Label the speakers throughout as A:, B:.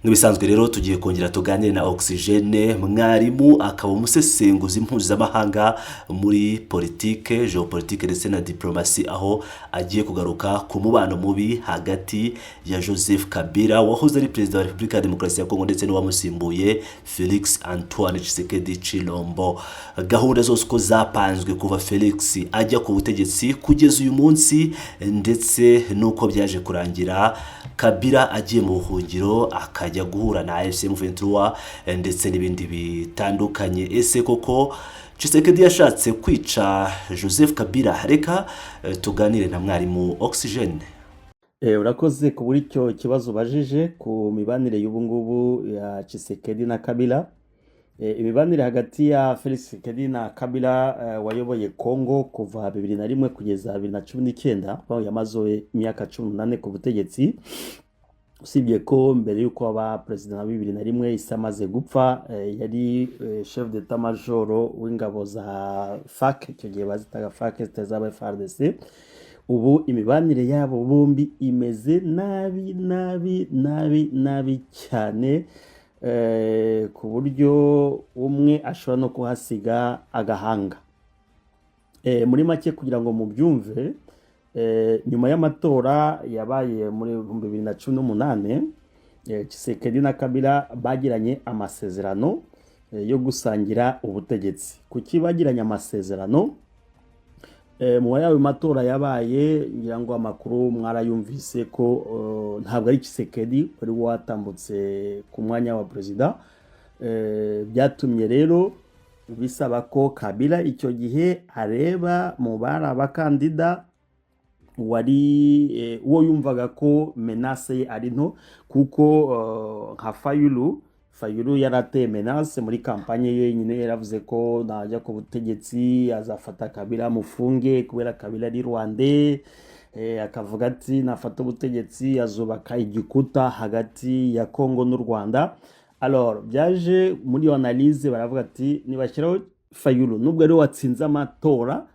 A: Nk'ibisanzwe rero, tugiye kongera tuganire na Oxygene, mwarimu akaba umusesenguzi mpuzamahanga muri politike, géopolitique ndetse na diplomasi, aho agiye kugaruka ku mubano mubi hagati ya Joseph Kabila wahoze ari perezida wa Repubulika ya Demokarasi ya Kongo ndetse n'uwamusimbuye Felix Antoine Tshisekedi Tshilombo. Gahunda zose uko zapanzwe kuva Felix ajya ku butegetsi kugeza uyu munsi, ndetse n'uko byaje kurangira Kabila agiye mu buhungiro akajya guhura na AFC M23 ndetse n'ibindi bitandukanye. Ese koko Tshisekedi yashatse kwica Joseph Kabila? Reka tuganire na mwarimu Oxygene.
B: Urakoze ku buri icyo kibazo ubajije ku mibanire y'ubu ngubu ya Tshisekedi na Kabila. Imibanire hagati ya Felix Tshisekedi na Kabila wayoboye Congo kuva 2001 kugeza 2019, aho yamaze imyaka 18 ku butegetsi, usibye ko mbere y'uko aba perezida wa 2001 isi amaze gupfa, yari chef d'état major w'ingabo za FAC, icyo gihe bazitaga FAC zitazaba FARDC. Ubu imibanire yabo bombi imeze nabi nabi nabi nabi cyane, ku buryo umwe ashobora no kuhasiga agahanga. Muri make, kugira ngo mubyumve, nyuma y'amatora yabaye muri 2018, Tshisekedi na Kabila bagiranye amasezerano yo gusangira ubutegetsi. Kuki bagiranye amasezerano? Mu yayo matora yabaye, ngira ngo amakuru mwarayumvise ko ntabwo ari Tshisekedi wari watambutse ku mwanya wa perezida. Byatumye rero bisaba ko Kabila icyo gihe areba mu bari abakandida wari uwo yumvaga ko menace ye ari nto, kuko nka Fayulu yarateye menace muri campagne ye nyine, yaravuze ko najya ku butegetsi azafata Kabila amufunge kubera Kabila ari Rwandais. Akavuga ati nafata ubutegetsi azubaka igikuta hagati ya Congo n'u Rwanda. Alors byaje muri iyo analyse, baravuga ati nibashyiraho Fayulu, nubwo ari we watsinze amatora,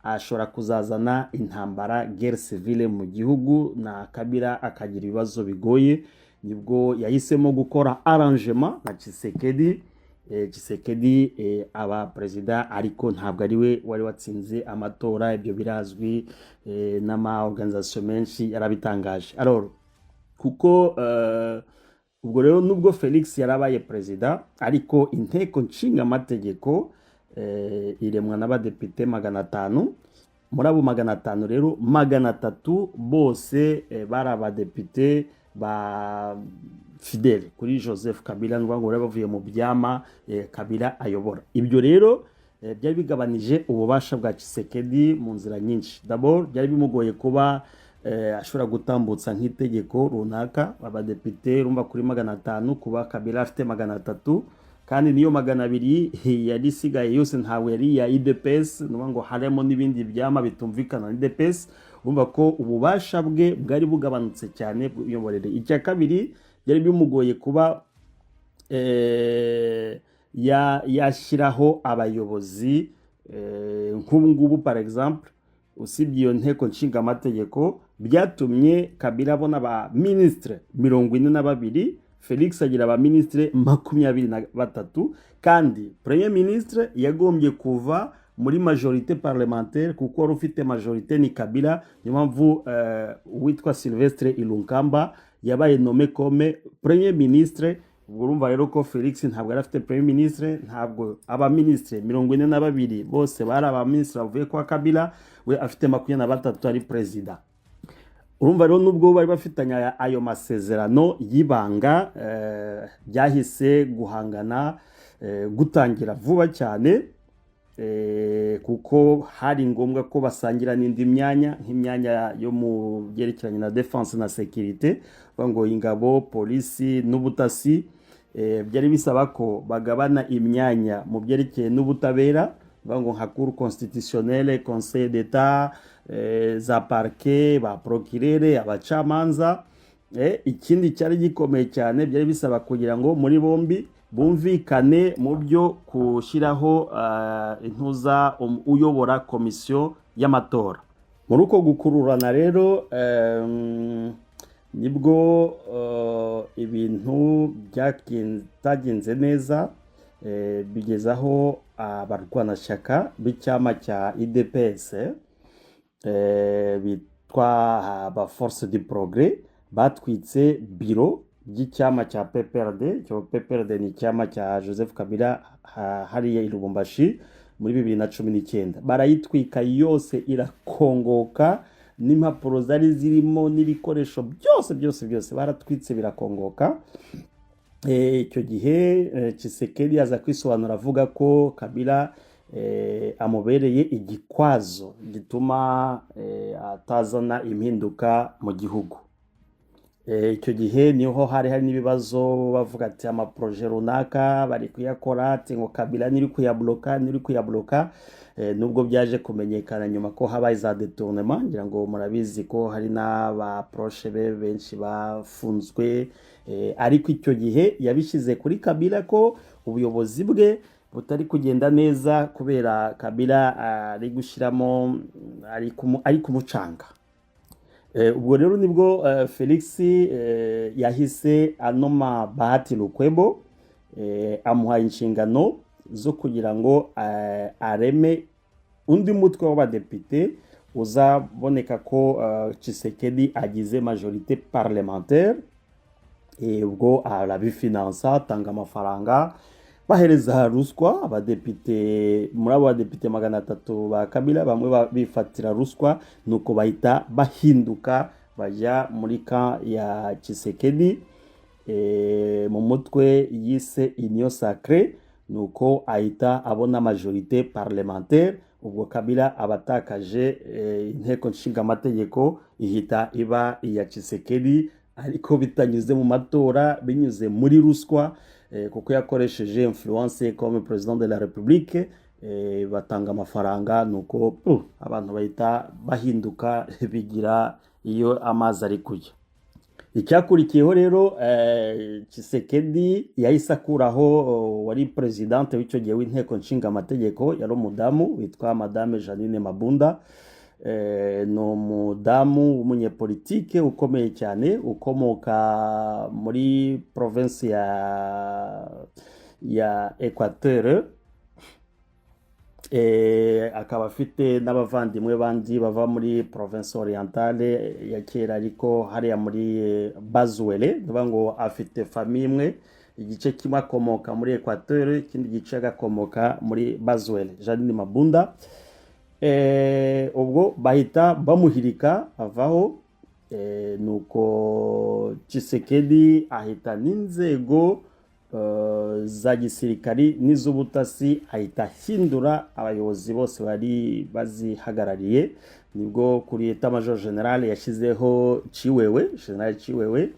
B: ashobora kuzazana intambara, guerre civile mu gihugu, na Kabila akagira ibibazo bigoye. Nibwo yahisemo gukora arrangement na Tshisekedi. Tshisekedi aba perezida, ariko ntabwo ari we wari watsinze amatora. Ibyo birazwi, n'ama organisation menshi yarabitangaje. Alors kuko ubwo rero nubwo Felix yarabaye perezida, ariko inteko nshinga amategeko iremwa n'abadepite 500. Muri abo 500 rero, 300 bose bari abadepite ba fidèle kuri Joseph Kabila, ni ukuvuga ngo bari bavuye mu byama Kabila ayobora. Ibyo rero byari bigabanije ububasha bwa Tshisekedi mu nzira nyinshi. D'abord byari bimugoye kuba ashobora gutambutsa nk'itegeko runaka. Abadepite urumva kuri 500, kuba Kabila afite 300, kandi niyo 200 yari isigaye yose ntabwo yari iya UDPS, ni ukuvuga ngo harimo n'ibindi byama bitumvikana na UDPS. Urumva ko ububasha bwe bwari bugabanutse cyane bw'imiyoborere. Icya kabiri, byari bimugoye kuba yashyiraho abayobozi. Nk'ubu ngubu par exemple, usibye iyo nteko nshingamategeko, byatumye Kabila abona ba ministre 42, Felix agira aba ministre 23, kandi premier ministre yagombye kuva muri majorité parlementaire, kuko wari ufite majorité ni Kabila. Niyo mpamvu uwitwa Sylvestre Ilunkamba yabaye nommé comme premier ministre. Ubwo urumva rero ko Felix ntabwo yari afite premier ministre, ntabwo abaministre 42 bose bari abaministre bavuye kwa Kabila, we afite 23 ari perezida. Urumva rero nubwo bari bafitanye ayo masezerano y'ibanga, byahise guhangana gutangira vuba cyane, kuko hari ngombwa ko basangira n'indi myanya, nk'imyanya yo mu byerekeranye na défense na sécurité, bavuga ngo ingabo, polisi n'ubutasi. Byari bisaba ko bagabana imyanya mu byerekeye n'ubutabera, bavuga ngo nka cour constitutionnelle, conseil d'état, za parquet, ba procureur, abacamanza. Ikindi cyari gikomeye cyane, byari bisaba kugira ngo muri bombi bumvikane mu byo gushyiraho intuza uyobora komisiyo y'amatora. Muri uko gukururana rero, Nibwo ibintu bitagenze neza, bigeze aho abarwanashyaka b'icyama cya UDPS bitwa aba Force du Progrès batwitse biro by'icyama cya PPRD. Icyo PPRD ni icyama cya Joseph Kabila hariya i Lubumbashi muri 2019. Barayitwika yose irakongoka, n'impapuro zari zirimo n'ibikoresho byose byose byose baratwitse birakongoka. Icyo gihe Tshisekedi aza kwisobanura avuga ko Kabila amubereye igikwazo gituma atazana impinduka mu gihugu. Icyo gihe niho hari n'ibibazo, bavuga ati ama projets runaka bari kuyakora, ati ngo Kabila niri kuyabloka, niri kuyabloka. Nubwo byaje kumenyekana nyuma ko habaye za détournement, ngira ngo murabizi ko hari n'aba proches be benshi bafunzwe. Ariko icyo gihe yabishyize kuri Kabila ko ubuyobozi bwe butari kugenda neza kubera Kabila ari gushyiramo, ari kumucanga. Ubwo rero nibwo Felix yahise anoma Bahati Lukwebo, amuha inshingano zo kugira ngo areme undi mutwe w'abadepite uzaboneka ko Tshisekedi agize majorité parlementaire. Ubwo arabifinansa, atanga amafaranga, bahereza ruswa abadepite. Muri abo badepite 300 ba Kabila, bamwe bifatira ruswa, nuko bahita bahinduka bajya muri camp ya Tshisekedi mu mutwe yise Union Sacrée, nuko ahita abona majorité parlementaire. Ubwo Kabila aba atakaje inteko nshingamategeko, ihita iba iya Tshisekedi, ariko bitanyuze mu matora, binyuze muri ruswa, kuko yakoresheje influence comme président de la République. Batanga amafaranga, nuko abantu bahita bahinduka bigira iyo amazi ari kujya. Icyakurikiyeho rero, Tshisekedi yahise akuraho wari présidente w'icyo gihe w'inteko nshinga amategeko, yari umudamu witwa Madame Jeanine Mabunda. Ni umudamu w'umunyepolitike ukomeye cyane, ukomoka muri province ya Equateur, akaba afite n'abavandimwe bandi bava muri province orientale ya kera, ariko hariya muri Bas-Uele. Ni ngo afite famille imwe, igice kimwe akomoka muri Equateur, ikindi gice agakomoka muri Bas-Uele. Jeanine Mabunda, ubwo bahita bamuhirika avaho. Nuko Tshisekedi ahita n'inzego za gisirikari n'iz'ubutasi, ahita ahindura abayobozi bose bari bazihagarariye. Nibwo kuri état major général yashyizeho Tshiwewe, Général Tshiwewe,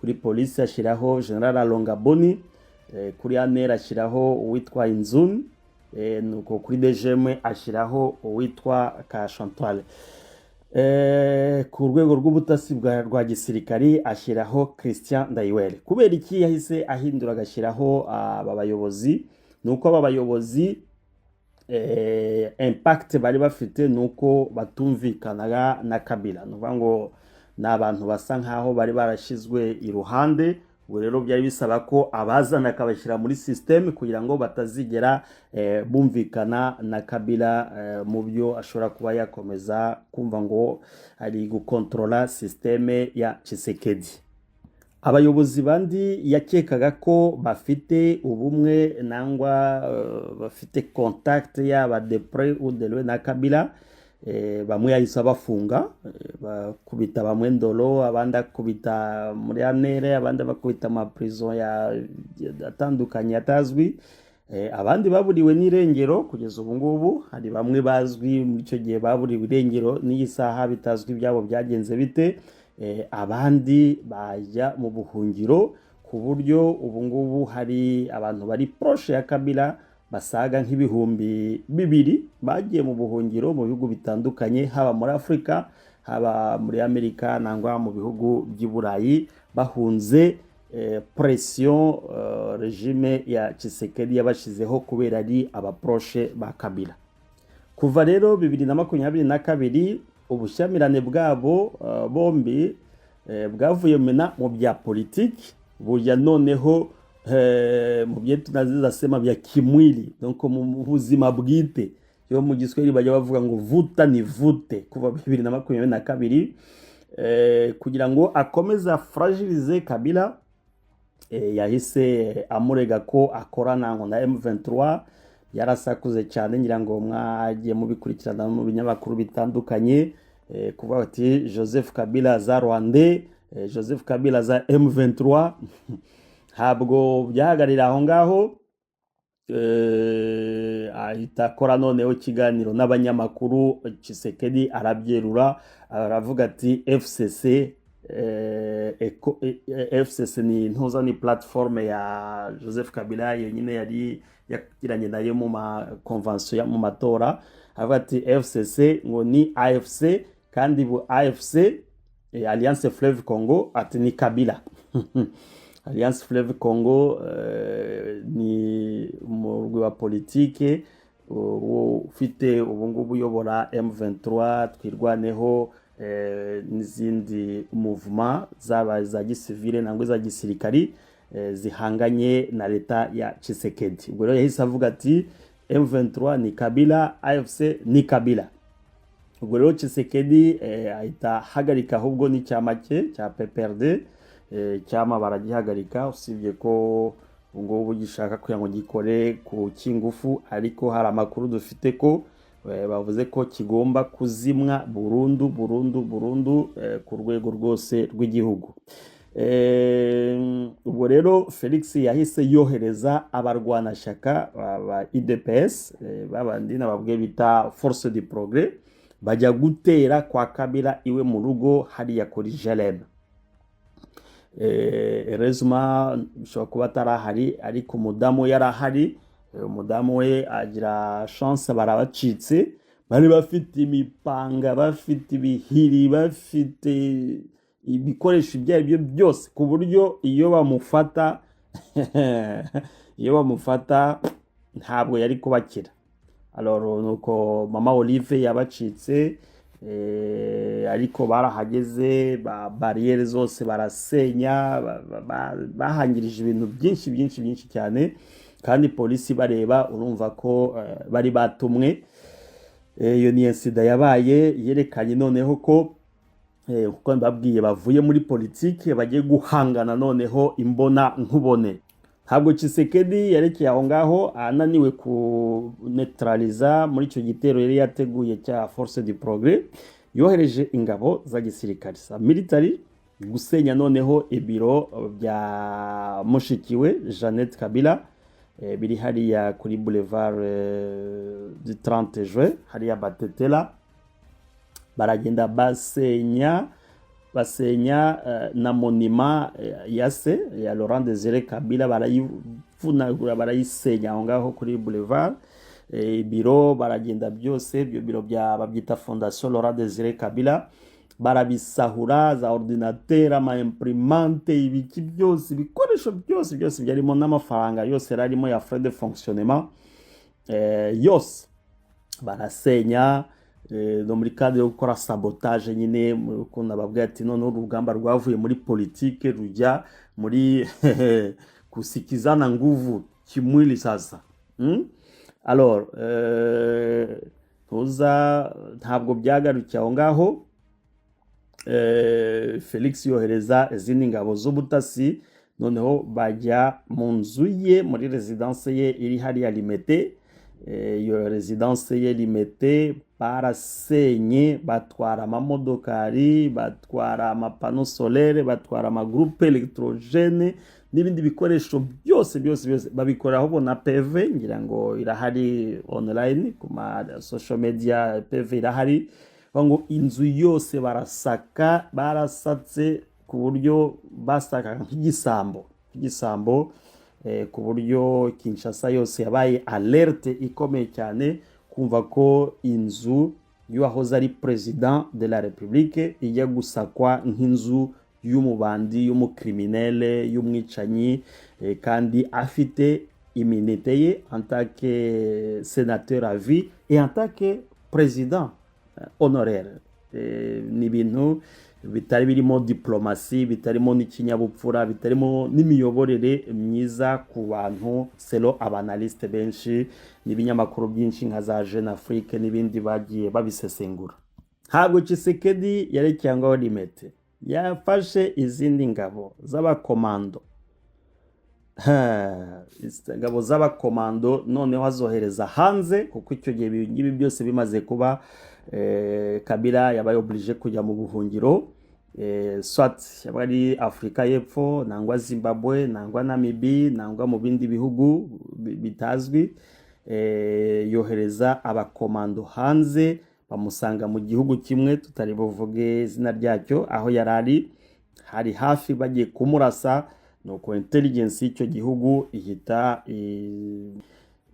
B: kuri polisi ashyiraho Général Alonga Boni, kuri ANR ashyiraho uwitwa Inzun, nuko kuri DGM ashyiraho uwitwa Kashantoile. Ku rwego rw'ubutasi rwa gisirikari ashyiraho Christian Ndayiwere. Kubera iki yahise ahindura agashyiraho aba bayobozi? Ni uko aba bayobozi impact bari bafite ni uko batumvikanaga na Kabila. Ni ukuvuga ngo ni abantu basa nkaho bari barashyizwe iruhande. Ubwo rero byari bisaba ko abazana akabashyira muri système kugira ngo batazigera bumvikana na Kabila mu byo ashobora kuba yakomeza kumva ngo ari gukontorora système ya Tshisekedi. Abayobozi bandi yakekaga ko bafite ubumwe nangwa bafite contact yaba de près ou de loin na Kabila, bamwe yahise abafunga, bakubita bamwe Ndolo, abandi akubita muri ANR, abandi bakubita ama prison atandukanye atazwi. Abandi baburiwe n'irengero kugeza ubu ngubu. Hari bamwe bazwi muri icyo gihe baburiwe irengero, n'iyi saha bitazwi ibyabo byagenze bite. Abandi bajya mu buhungiro, ku buryo ubu ngubu hari abantu bari proche ya Kabila basaga nk'2000 bagiye mu buhungiro mu bihugu bitandukanye, haba muri Afurika, haba muri Amerika nangwa mu bihugu by'i Burayi, bahunze pression régime ya Tshisekedi yabashizeho kubera ari aba proches ba Kabila. Kuva rero 2022, ubushyamirane bwabo bombi Bwavuye mena mu bya politiki, bujya noneho mu byo tunaweza sema vya kimwili, donc mu buzima bwite. Yo mu Giswahili bajya bavuga ngo "vuta ni vute" kuva 2022, kugira ngo akomeze afragilize Kabila. Yahise amurega ko akorana ngo na M23. Yarasakuze cyane, ngira ngo mwagiye mubikurikirana mu binyamakuru bitandukanye, kuvuga ati "Joseph Kabila aza Rwanda, Joseph Kabila aza M23". Ntabwo byahagarira aho ngaho, ahita akora noneho ikiganiro n'abanyamakuru. Tshisekedi arabyerura, aravuga ati FCC, FCC ni ntuza, ni plateforme ya Joseph Kabila yonyine yari yagiranye nayo mu ma convention, mu matora. Aravuga ati FCC ngo ni AFC, kandi bu AFC, Alliance Fleuve Congo, ati ni Kabila. Alliance Fleuve Congo ni umurwi wa politike ufite ubu ngubu uyobora M23, Twirwaneho, n'izindi mouvement zaba za gisivile nangwa iza gisirikari, zihanganye na leta ya Tshisekedi. Ubwo rero yahise avuga ati M23 ni Kabila, AFC ni Kabila. Ubwo rero Tshisekedi ahita ahagarika ahubwo n'icyama cye cya PPRD. Cyama baragihagarika, usibye ko ngubu gishaka kugira ngo gikore ku cy'ingufu, ariko hari amakuru dufite ko bavuze ko kigomba kuzimwa burundu burundu burundu, ku rwego rwose rw'igihugu. Ubwo rero Felix yahise yohereza abarwanashyaka ba UDPS, babandi nababwiye bita Force du Progrès, bajya gutera kwa Kabila iwe mu rugo hariya kuri Jelem. Heureusement bishobora kuba atarahari, ariko umudamu we yari ahari. Umudamu we agira chance, barabacitse. Bari bafite imipanga, bafite ibihiri, bafite ibikoresho ibyo ari byo byose, ku buryo iyo bamufata ntabwo yari kubakira. Alors nuko mama Olive yabacitse, ariko barahageze, ba barrière zose barasenya, bahangirije ibintu byinshi byinshi byinshi cyane, kandi polisi bareba. Urumva ko bari batumwe. Iyo ni incident yabaye yerekanye noneho ko, kuko mbabwiye, bavuye muri politike bagiye guhangana noneho imbona nkubone. Ntabwo Tshisekedi yerekeye aho ngaho. Ananiwe kuneutraliza muri icyo gitero yari yateguye cya Force du Progrès, yohereje ingabo za gisirikare, za military, gusenya noneho ibiro bya mushikiwe Jeannette Kabila, biri hariya kuri boulevard du 30 juin, hariya Batetela. Baragenda basenya, basenya na monument ya se, ya Laurent Desire Kabila, barayivunagura, barayisenya aho ngaho kuri boulevard. Ibiro baragenda byose, ibyo biro bya babyita Fondation Laurent Desire Kabila, barabisahura, za ordinateur, ama imprimante, ibiki byose, ibikoresho byose byose byarimo, n'amafaranga yose yari arimo ya frais de fonctionnement, yose barasenya, no muri cadre yo gukora sabotage nyine. Ukuntu ababwira ati noneho urugamba rwavuye muri politike rujya muri kusikizana nguvu kimwili sasa, Alors tuza ntabwo byagarukiye aho ngaho. Felix yohereza izindi ngabo z'ubutasi, noneho bajya mu nzu ye, muri résidence ye iri hariya Limete. Iyo résidence ye Limete barasenye, batwara amamodokari, batwara ama panneaux solaires, batwara ama groupes électrogènes n'ibindi bikoresho byose byose byose. Babikora ahubwo na PV, ngira ngo irahari online ku ma social media, PV irahari. Bavuga ngo inzu yose barasaka, barasatse ku buryo basakaga nk'igisambo nk'igisambo, ku buryo Kinshasa yose yabaye alerte ikomeye cyane, kumva ko inzu y'uwahoze ari président de la République ijya gusakwa nk'inzu y'umubandi, y'umucriminel, y'umwicanyi, kandi afite immunité ye en tant que sénateur à vie et en tant que président honoraire. Ni ibintu Bitari birimo diplomasi, bitarimo n'ikinyabupfura, bitarimo n'imiyoborere myiza ku bantu, selon aba analystes benshi n'ibinyamakuru byinshi nka za Jeune Afrique n'ibindi bagiye babisesengura. Ntabwo Tshisekedi yarekeye ngaho Limete, yafashe izindi ngabo z'abakomando, ingabo z'abakomando, noneho azohereza hanze, kuko icyo gihe ibi ngibi byose bimaze kuba, Kabila yabaye obligé kujya mu buhungiro, soit yaba ari Afurika y'Epfo, nangwa Zimbabwe, nangwa Namibi, nangwa mu bindi bihugu bitazwi. Yohereza abakomando hanze, bamusanga mu gihugu kimwe tutari buvuge izina ryacyo. Aho yari ari hari hafi bagiye kumurasa, nuko intelligence y'icyo gihugu ihita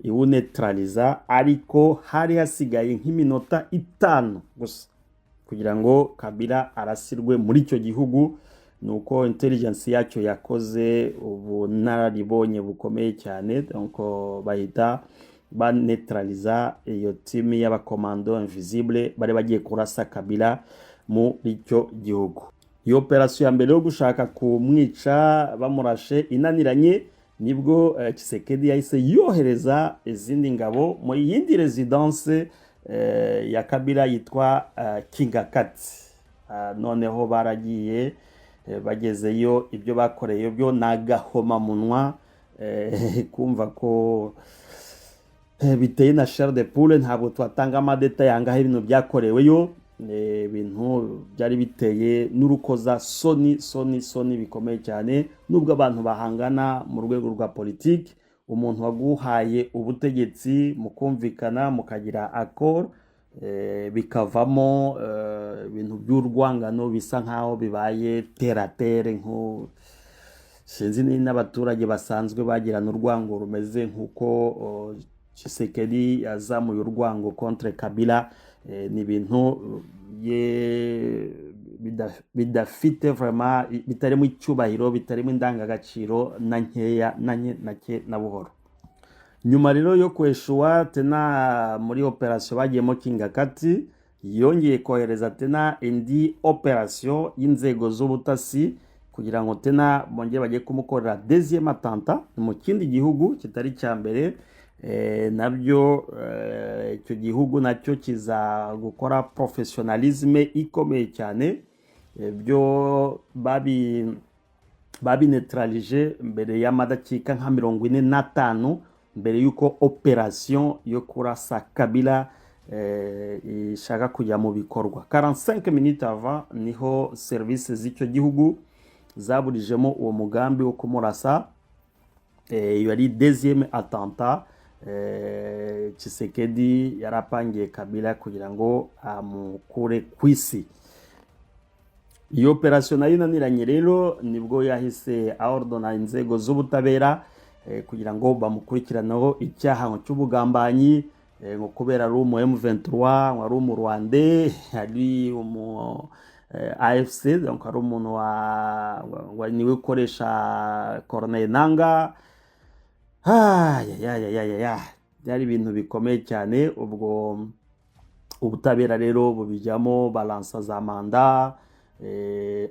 B: iwunetraliza, ariko hari hasigaye nk'iminota 5 gusa kugira ngo Kabila arasirwe muri icyo gihugu. Nuko intelligence yacyo yakoze ubunararibonye bukomeye cyane, donc bahita banetraliza iyo team y'abakomando invisible bari bagiye kurasa Kabila muri icyo gihugu. Iyo operasiyo ya mbere yo gushaka kumwica bamurashe inaniranye, nibwo Tshisekedi yahise yohereza izindi ngabo mu yindi residence ya Kabila yitwa Kingakati. Noneho baragiye, bagezeyo ibyo bakoreye byo ni agahomamunwa, kumva ko biteye na chair de poule. Ntabwo twatanga ama détails yangaho ibintu byakoreweyo, ibintu byari biteye n'urukoza soni soni soni bikomeye cyane. Nubwo abantu bahangana mu rwego rwa politiki, umuntu waguhaye ubutegetsi mukumvikana, mukagira accord, bikavamo ibintu by'urwangano bisa nkaho bibaye teratere, nko sinzi ni n'abaturage basanzwe bagirana urwango rumeze nk'uko Tshisekedi yazamuye urwango contre Kabila. Ni ibintu bidafite vraiment, bitarimo icyubahiro, bitarimo indangagaciro na nkeya, na nke na ke na buhoro. Nyuma rero yo kweshuwa tena muri operasiyo bagiyemo Kingakati, yongeye kohereza tena indi operasiyo y'inzego z'ubutasi kugira ngo tena bongere bagiye kumukorera deuxième attentat mu kindi gihugu kitari icya mbere. Nabyo icyo gihugu nacyo kiza gukora professionnalisme ikomeye cyane. Byo babinetralije mbere y'amadakika nka 45 mbere y'uko operasiyo yo kurasa Kabila ishaka kujya mu bikorwa. 45 minutes avant niho serivisi z'icyo gihugu zaburijemo uwo mugambi wo kumurasa. Iyo yari deuxième attentat Tshisekedi yarapangiye Kabila kugira ngo amukure ku isi. Iyo operasiyo nayo inaniranye rero, nibwo yahise aordona inzego z'ubutabera kugira ngo bamukurikiraneho icyaha cy'ubugambanyi, ngo kubera ari umu M23, ngo ari umu Rwandais, ari umu AFC, donc ari umuntu wa niwe ukoresha Corneille Nanga. Ya ya ya ya ya, byari ibintu bikomeye cyane. Ubwo ubutabera rero bubijyamo, balansa za manda,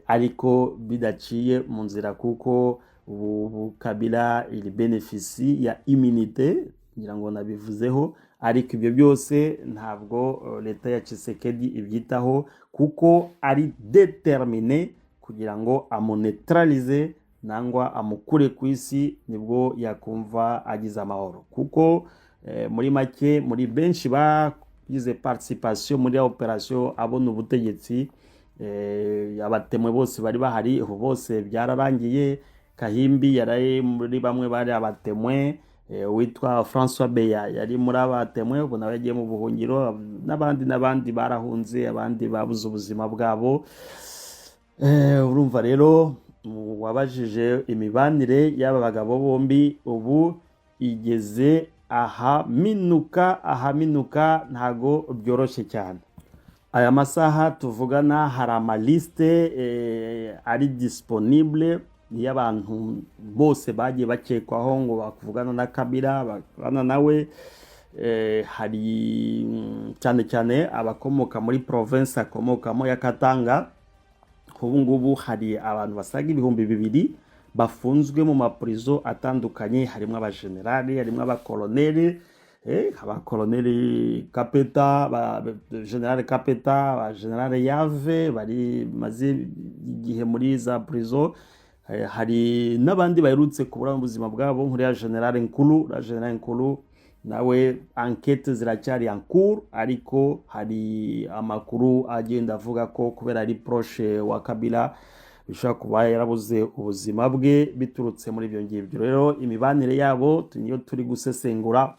B: ariko bidaciye mu nzira, kuko ubu Kabila il bénéficie ya immunité, ngira ngo nabivuzeho. Ariko ibyo byose ntabwo leta ya Tshisekedi ibyitaho, kuko ari déterminé kugira ngo amunetralize nangwa amukure ku isi, nibwo yakumva agize amahoro. Kuko muri make, muri benshi bagize participation muri operation abona ubutegetsi, aba témoins bose bari bahari, ubu bose byararangiye. Kahimbi yari muri bamwe bari aba témoins, witwa François Beya yari muri aba témoins, ubu nawe yagiye mu buhungiro, n'abandi n'abandi barahunze, abandi babuze ubuzima bwabo. Urumva rero, wabajije imibanire y'aba bagabo bombi, ubu igeze ahaminuka ahaminuka, ntago byoroshye cyane. Aya masaha tuvugana hari ama listes ari disponible y'abantu bose bagiye bakekwaho ngo bakuvugana na Kabila, bakorana nawe. Hari cyane cyane abakomoka muri province akomokamo ya Katanga. Ubu ngubu hari abantu basaga 2000 bafunzwe mu mapurizo atandukanye, harimo abajenerali, harimo abakoloneli, abakoloneli Kapeta, ba général Kapeta, ba général Yave bari maze igihe muri za prison. Hari n'abandi baherutse kubura ubuzima bwabo, nk'uriya général Nkulu. Uriya général Nkulu nawe enquête ziracyari en cours, ariko hari amakuru agenda avuga ko kubera ari proche wa Kabila, bishobora kuba yarabuze ubuzima bwe biturutse muri ibyo ngibyo. Rero imibanire yabo niyo turi gusesengura,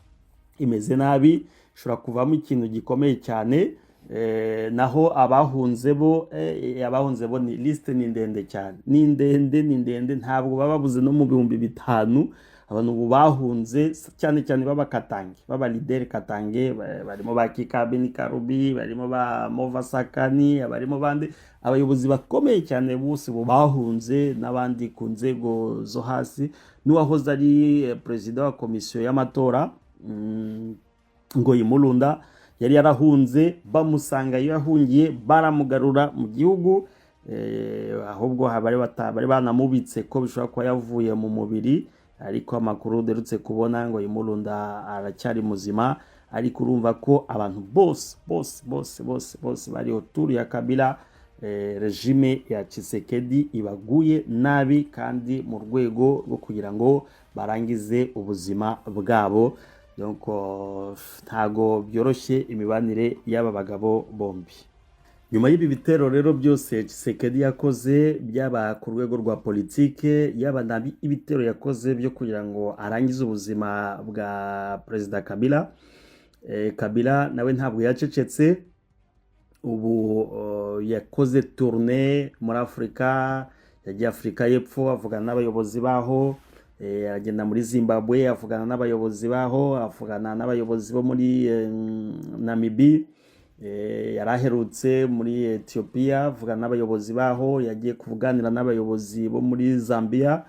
B: imeze nabi, ishobora kuvamo ikintu gikomeye cyane. Naho abahunze bo ni liste, ni ndende cyane, ni ndende, ni ndende. Ntabwo baba babuze no mu 5000 abantu ubu bahunze, cyane cyane b'abakatange, b'aba leader Katange, barimo ba Kikabini Karubi, barimo ba Mova Sakani, barimo bande, abayobozi bakomeye cyane bose ubu bahunze, n'abandi ku nzego zo hasi, n'uwahoze ari perezida wa komisiyo y'amatora, Ngoyi Mulunda, yari yarahunze, bamusanga iyo yahungiye, baramugarura mu gihugu. Ahubwo bari banamubitse ko bishobora kuba yavuye mu mubiri, ariko amakuru duherutse kubona ngo Mulunda aracyari muzima. Ariko urumva ko abantu bose bose bose bose bose bari autour ya Kabila, régime ya Tshisekedi ibaguye nabi, kandi mu rwego rwo kugira ngo barangize ubuzima bwabo. Donc ntago byoroshye imibanire y'aba bagabo bombi. Nyuma y'ibi bitero rero byose Tshisekedi yakoze, byaba ku rwego rwa politike, yaba na ibitero yakoze byo kugira ngo arangize ubuzima bwa perezida Kabila, Kabila nawe ntabwo yacecetse. Ubu yakoze tournée muri Afurika, yagiye Afurika y'Epfo avugana n'abayobozi baho, agenda muri Zimbabwe avugana n'abayobozi baho, avugana n'abayobozi bo muri Namibi, yari aherutse muri Ethiopia avugana n'abayobozi baho, yagiye kuganira n'abayobozi bo muri Zambia,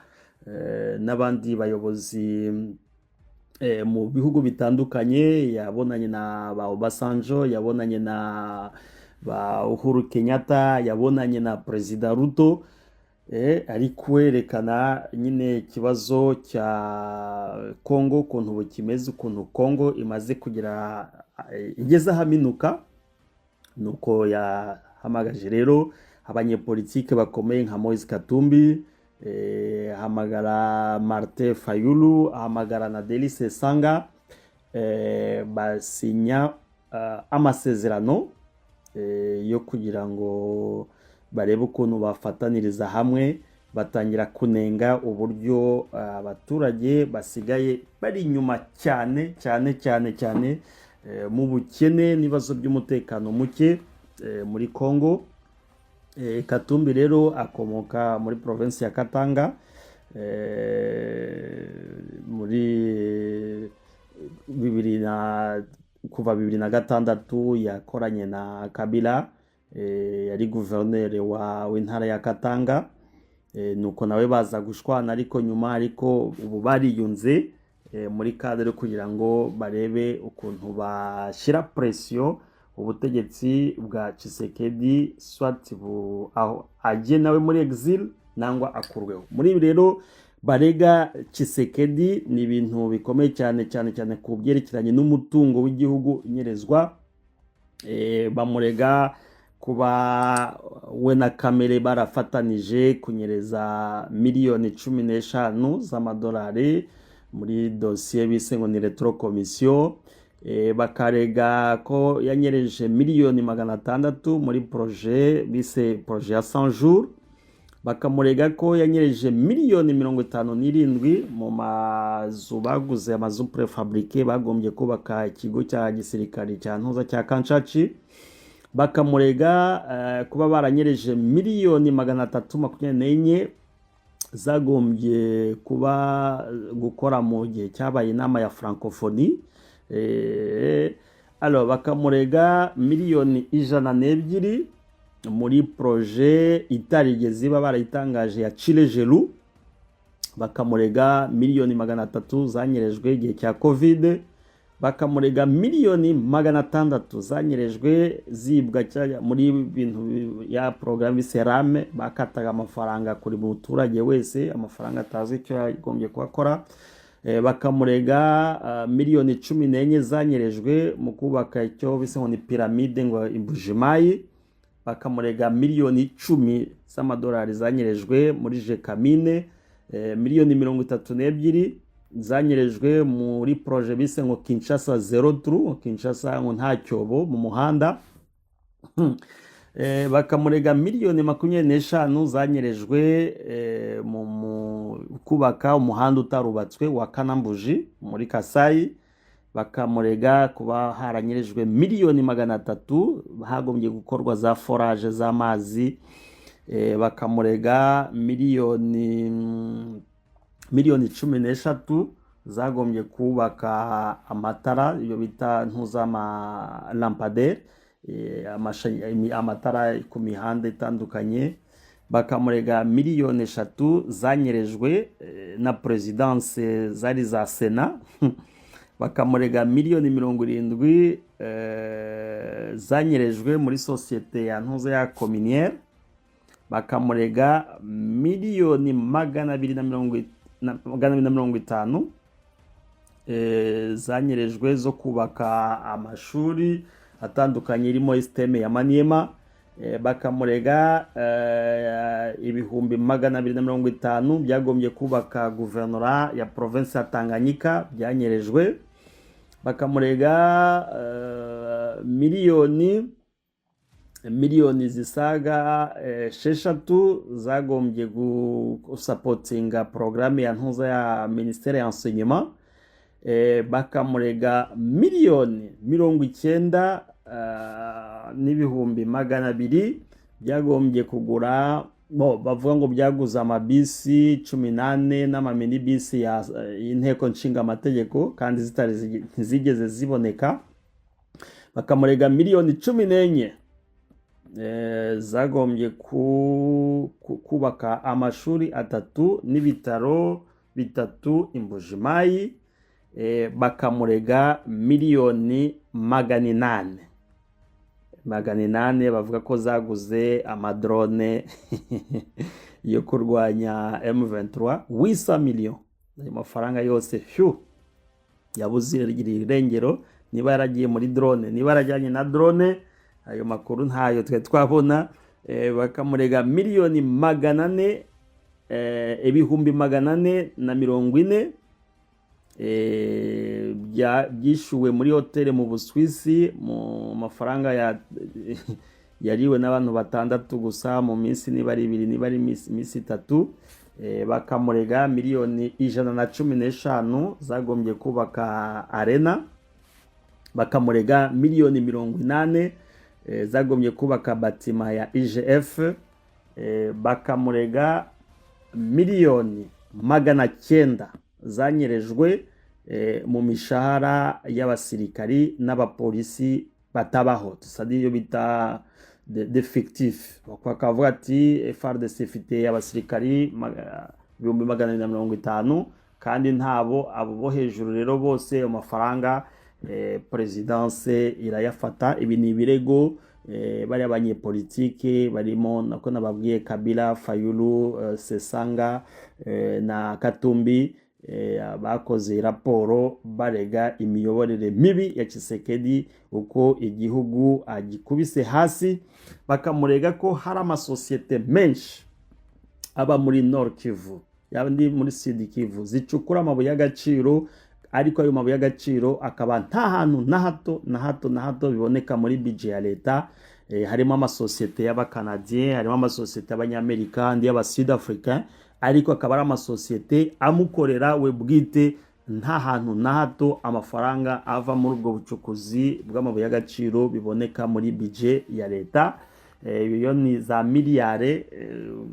B: n'abandi bayobozi mu bihugu bitandukanye. Yabonanye na ba Obasanjo, yabonanye na ba Uhuru Kenyatta, yabonanye na Perezida Ruto, ari kwerekana nyine ikibazo cya Congo ukuntu ubu kimeze, ukuntu Congo imaze kugira igeze ahaminuka. Nuko yahamagaje rero abanyepolitike bakomeye nka Moise Katumbi, ahamagara Martin Fayulu, ahamagara na Delly Sesanga, basinya amasezerano yo kugira ngo barebe ukuntu bafataniriza hamwe, batangira kunenga uburyo abaturage basigaye bari inyuma cyane cyane cyane cyane, mu bukene n'ibibazo by'umutekano muke muri Congo. Katumbi rero akomoka muri provinsi ya Katanga. Muri bibiri na kuva 2006 yakoranye na Kabila, yari guverineri w'intara ya Katanga. Nuko nawe baza gushwana, ariko nyuma, ariko ubu bariyunze, muri cadre kugira ngo barebe ukuntu bashyira pression ubutegetsi bwa Tshisekedi, soit aho ajye nawe muri exil nangwa akurweho. Muri ibi rero barega Tshisekedi ni ibintu bikomeye cyane cyane cyane ku byerekeranye n'umutungo w'igihugu inyerezwa. Bamurega kuba we na Kamerhe barafatanije kunyereza miliyoni 15 z'amadolari muri dosiye bise ngo ni rétrocommission. Bakarega ko yanyereje miliyoni 600 muri projet bise projet ya 100 jours, bakamurega ko yanyereje miliyoni 57 mu mazu baguze, amazu préfabriqué bagombye kubaka ikigo cya gisirikare cya Ntuza cya Kanshaci, bakamurega kuba baranyereje miliyoni 324 zagombye kuba gukora mu gihe cyabaye inama ya Francophonie. Alors bakamurega miliyoni 102 muri projet itarigeze iba barayitangaje ya Tshilejelu, bakamurega miliyoni 300 zanyerejwe igihe cya Covid, bakamurega miliyoni 180 Bakamurega miliyoni 600 zanyerejwe, zibwa muri bintu ya porogaramu serame, bakataga amafaranga kuri muturage wese, amafaranga atazi icyo yagombye kuhakora. Bakamurega miliyoni 14 zanyerejwe mu kubaka icyo bise ngo ni piramide ngo i Mbujimayi. Bakamurega miliyoni 10 z'amadolari zanyerejwe muri Gécamines, miliyoni 32 zanyerejwe muri projet bise ngo Kinshasa zéro trou, Kinshasa ngo nta cyobo mu muhanda. Bakamurega miliyoni 25 zanyerejwe mu kubaka umuhanda utarubatswe wa Kanambuji muri Kasayi. Bakamurega kuba haranyerejwe miliyoni 300 hagombye gukorwa za forage z'amazi. Bakamurega miliyoni 13 zagombye kubaka amatara, iyo bita ntuzama lampadaire, amatara ku mihanda itandukanye. Bakamurega miliyoni 3 zanyerejwe na présidence zari za Sena. Bakamurega miliyoni 70 zanyerejwe muri sosiyete ya ntuza ya Cominière. Bakamurega miliyoni magana abiri na mirongo 250 zanyerejwe zo kubaka amashuri atandukanye irimo système ya Maniema. Bakamurega 250,000 byagombye kubaka guverinora ya province ya Tanganyika byanyerejwe. Bakamurega miliyoni zisaga 6 zagombye gusupportinga porogaramu ya ntuza ya minisiteri ya enseignement. Bakamurega miliyoni 90 n'ibihumbi 200 byagombye kugura bo bavuga ngo byaguze amabisi 14 n'amaminibisi y'inteko nshinga amategeko, kandi zitari ntizigeze ziboneka. Bakamurega miliyoni 14 zagombye kubaka amashuri atatu n'ibitaro bitatu i Mbujimayi. Bakamurega miliyoni 800 800 bavuga ko zaguze amadrone yo kurwanya M23, 800 millions. Ayo mafaranga yose fyu yabuze irengero, niba yaragiye muri drone, niba yarajyanye na drone, ayo makuru ntayo twe twabona. Bakamurega miliyoni 400, 440,000 byishyuwe muri hoteli mu Busuwisi, mu mafaranga yariwe n'abantu batandatu gusa mu minsi niba ari 2, niba ari iminsi 3. Bakamurega miliyoni 115 zagombye kubaka arena. Bakamurega miliyoni 80 zagombye kubaka bâtiment ya IGF. Bakamurega miliyoni 900 zanyerejwe mu mishahara y'abasirikari n'abapolisi batabaho, c'est-à-dire iyo bita de fictif. Bakavuga ati FARDC ifite abasirikari 250,000, kandi ntabo abo bo hejuru. Rero bose ayo mafaranga présidence irayafata. Ibi ni ibirego bariya banyepolitike barimo nako nababwiye, Kabila, Fayulu, Sesanga na Katumbi, bakoze raporo barega imiyoborere mibi ya Tshisekedi, uko igihugu agikubise hasi. Bakamurega ko hari amasosiyete menshi aba muri Nord Kivu, yaba ndi muri Sud Kivu, zicukura amabuye y'agaciro, ariko ayo mabuye y'agaciro akaba nta hantu na hato na hato na hato biboneka muri budget ya leta. Harimo amasosiyete y'abakanadiye, harimo amasosiyete y'abanyamerika, andi y'aba sud africain, ariko akaba ari amasosiyete amukorera we bwite. Nta hantu na hato amafaranga ava muri ubwo bucukuzi bw'amabuye y'agaciro biboneka muri budget ya leta. Iyo ni za miliyare.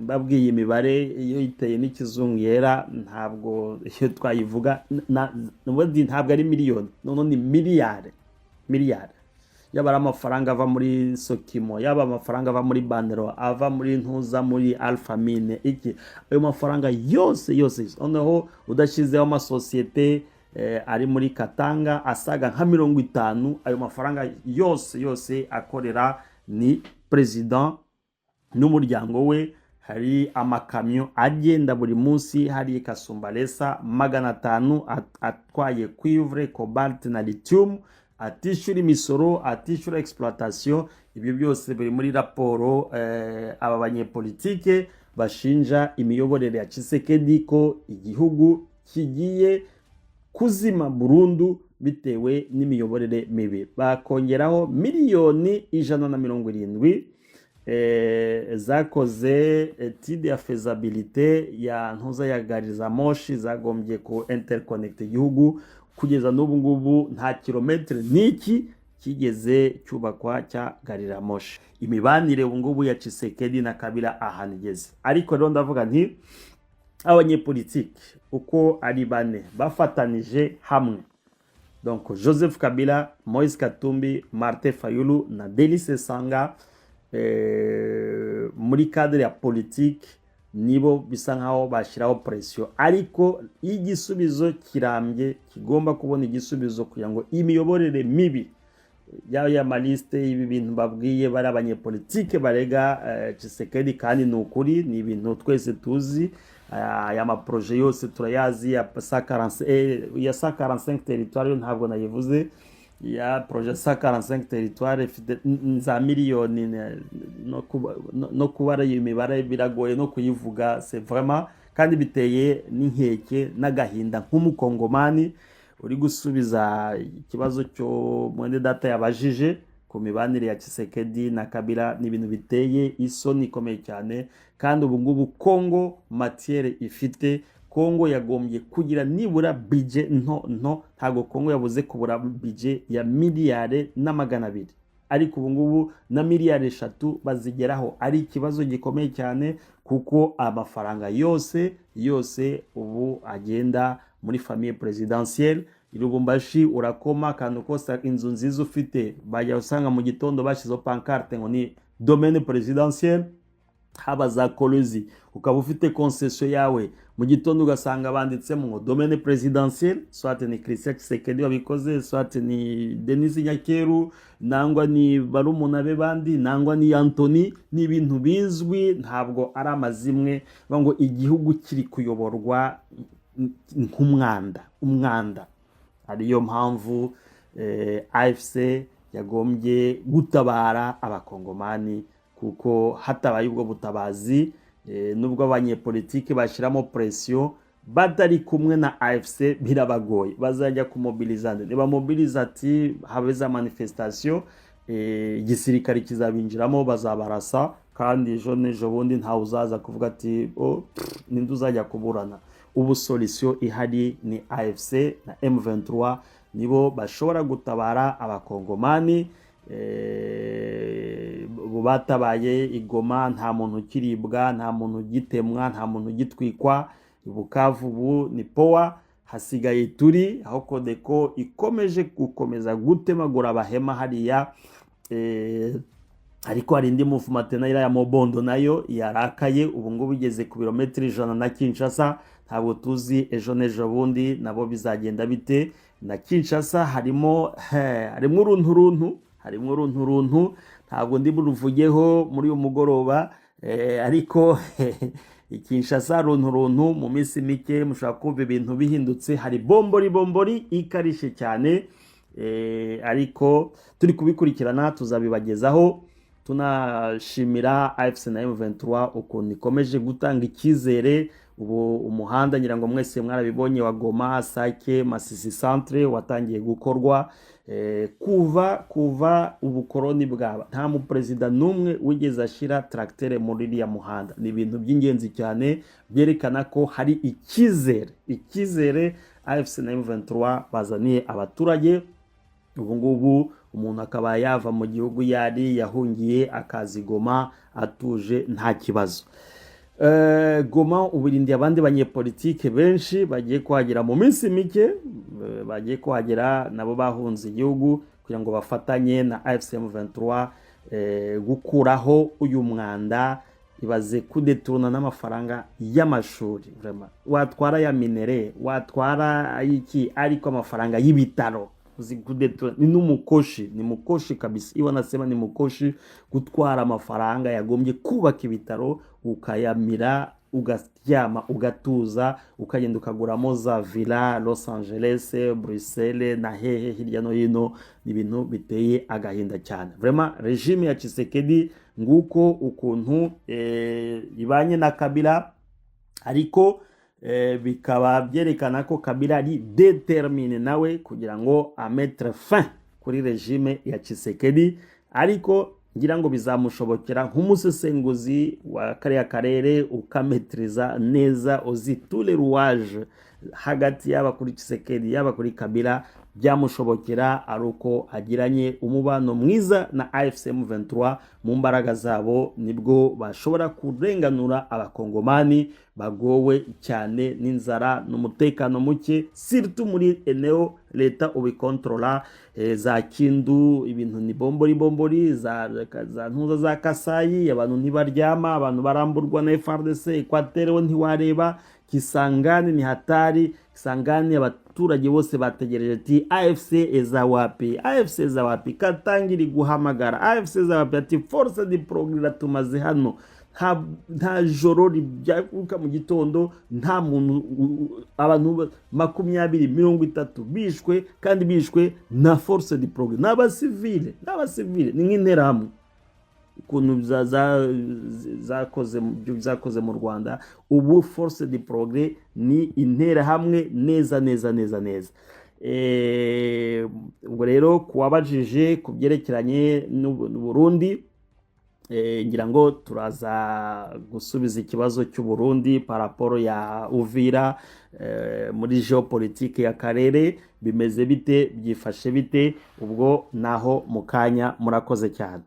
B: Mbabwiye imibare iyo iteye n'ikizungu yera, ntabwo iyo twayivuga ubundi ntabwo ari miliyoni, noneho ni miliyare miliyare. Yaba ari amafaranga ava muri SOKIMO, yaba amafaranga ava muri Banro, ava muri ntuza, muri Alphamin, iki, ayo mafaranga yose yose, noneho udashyizeho amasosiyete. ari muri Katanga asaga nka 50. Ayo mafaranga yose yose akorera ni president n'umuryango we. Hari amakamyo agenda buri munsi hari Kasumbalesa 500 atwaye cuivre, cobalt na lithium, atishyura imisoro, atishyura exploitation. Ibyo byose biri muri raporo. Aba banyepolitike bashinja imiyoborere ya Tshisekedi ko igihugu kigiye kuzima burundu bitewe n'imiyoborere mibi. Bakongeraho miliyoni 170 zakoze étude ya faisabilité ya ntuza ya gari za moshi zagombye ku interconnect igihugu. Kugeza n'ubu ngubu nta kilometero n'iki kigeze cyubakwa cya gari ya moshi. Imibanire ubu ngubu ya Tshisekedi na Kabila ahantu igeze. Ariko rero ndavuga nti abanyepolitiki uko ari bane bafatanije hamwe, donc Joseph Kabila, Moise Katumbi, Martin Fayulu na Delly Sesanga, muri cadre ya politique nibo bisa nkaho bashyiraho pression. Ariko igisubizo kirambye kigomba kubona igisubizo kugira ngo imiyoborere mibi yaba y'ama liste, ibi bintu babwiye bari abanyepolitike barega Tshisekedi, kandi ni ukuri, ni ibintu twese tuzi. Aya ma projets yose turayazi ya 140, ya 145 territoire yo ntabwo nayivuze. Ya projet 145 territoire ifite za miliyoni no kubara iyo mibare biragoye no kuyivuga. C'est vraiment kandi biteye n'inkeke n'agahinda nk'umukongomani uri gusubiza ikibazo cyo mwene data yabajije ku mibanire ya Tshisekedi na Kabila. Ni ibintu biteye isoni ikomeye cyane. Kandi ubu ngubu Congo matière ifite, Congo yagombye kugira nibura budget nto nto. Ntabwo Congo yabuze kubura budget ya miliyari na 200, ariko ubu ngubu na miliyari 3 bazigeraho ari ikibazo gikomeye cyane, kuko amafaranga yose yose ubu agenda muri famille présidentielle. I Lubumbashi urakoma akantu kose, inzu nziza ufite, bajya usanga mu gitondo bashyizeho pancarte ngo ni domaine présidentielle. Haba za Kolwezi, ukaba ufite concession yawe, mu gitondo ugasanga banditsemo ngo domaine présidentielle, soit ni Christian Tshisekedi wabikoze, soit ni Denis Nyakeru, nangwa ni barumuna be bandi, nangwa ni Anthony. Ni ibintu bizwi, ntabwo ari amazimwe. Bavuga ngo igihugu kiri kuyoborwa nk'umwanda, umwanda. Ariyo mpamvu AFC yagombye gutabara abakongomani, kuko hatabaye ubwo butabazi, nubwo abanyepolitike bashyiramo pression, batari kumwe na AFC birabagoye. Bazajya kumobiliza nde? Nibamobiliza ati habe za manifestation, igisirikare kizabinjiramo, bazabarasa, kandi ejo n'ejo bundi ntawe uzaza kuvuga ati oh, pff, ninde uzajya kuburana? Ubu solution ihari ni AFC na M23, nibo bashobora gutabara abakongomani. Batabaye igoma, nta muntu ukiribwa, nta muntu ugitemwa, nta muntu ugitwikwa. Bukavu ubu ni poa. Hasigaye turi aho CODECO ikomeje gukomeza gutemagura abahema hariya, ariko hari indi mouvement nayo ya Mobondo nayo yarakaye. Ubu ngubu igeze ku birometero 100 na Kinshasa. Ntabwo tuzi ejo n'ejo bundi nabo bizagenda bite. Na Kinshasa harimo uruntu runtu, harimo uruntu runtu, ntabwo ndi buruvugeho muri uyu mugoroba, ariko Kinshasa runtu runtu. Mu minsi mike mushobora kumva ibintu bihindutse. Hari bombori bombori ikarishye cyane, ariko turi kubikurikirana, tuzabibagezaho. Tunashimira AFC na M23 ukuntu ikomeje gutanga icyizere. Ubu umuhanda, ngira ngo mwese mwarabibonye, wa Goma, Sake, Masisi centre watangiye gukorwa. Kuva ubukoroni bwaba, nta muperezida n'umwe wigeze ashyira tracteur muri iriya muhanda. Ni ibintu by'ingenzi cyane byerekana ko hari icyizere, icyizere AFC na M23 bazaniye abaturage. Ubu ngubu umuntu akaba yava mu gihugu yari yahungiye akaza i Goma atuje, nta kibazo. Goma ubu irindiye abandi banyepolitike benshi bagiye kuhagera mu minsi mike, bagiye kuhagera nabo bahunze igihugu kugira ngo bafatanye na AFC M23 gukuraho uyu mwanda. Ibaze kudétourna n'amafaranga y'amashuri. Vraiment, watwara ya minerais, watwara ayiki, ariko amafaranga y'ibitaro uzi kudétourna, ni n'umukoshi, ni mukoshi kabisa. Iyo wanasema ni mukoshi, gutwara amafaranga yagombye kubaka ibitaro, ukayamira, ugaryama, ugatuza, ukagenda ukaguramo za villa Los Angeles, Bruxelles na hehe hirya no hino, ni ibintu biteye agahinda cyane. Vraiment, régime ya Tshisekedi, nguko ukuntu ibanye na Kabila, ariko bikaba byerekana ko Kabila ari déterminé nawe kugira ngo amettre fin kuri régime ya Tshisekedi. Ariko ngira ngo bizamushobokera, nk'umusesenguzi wa kariya karere ukamaîtrisa neza, uzi tous les rouages hagati yaba kuri Tshisekedi, yaba kuri Kabila, byamushobokera ari uko agiranye umubano mwiza na AFC M23. Mu mbaraga zabo nibwo bashobora kurenganura Abakongomani bagowe cyane n'inzara n'umutekano muke, surtout muri eneo leta ubikontrola, za Kindu ibintu ni bombori bombori, za ntuza za Kasayi abantu ntibaryama, abantu baramburwa na FARDC. Equateur ntiwareba, Kisangani ni hatari. Kisangani abaturage bose bategereje ati: "AFC eza wapi? AFC eza wapi?" Katanga iri guhamagara: "AFC eza wapi?" Ati: "Force du Progrès tumaze hano." Nta joro ribyuka mu gitondo nta muntu, abantu 20, 30 bishwe, kandi bishwe na Force du Progrès, n'abasivile, n'abasivile. Ni nk'Interahamwe ukuntu zakoze mu Rwanda. Ubu Force du Progrès ni Interahamwe neza neza neza neza. Ubwo rero kuwabajije ku byerekeranye n'Uburundi, ngira ngo turaza gusubiza ikibazo cy'u Burundi par rapport ya Uvira, muri géopolitique ya karere bimeze bite, byifashe bite? Ubwo naho mu kanya. Murakoze cyane.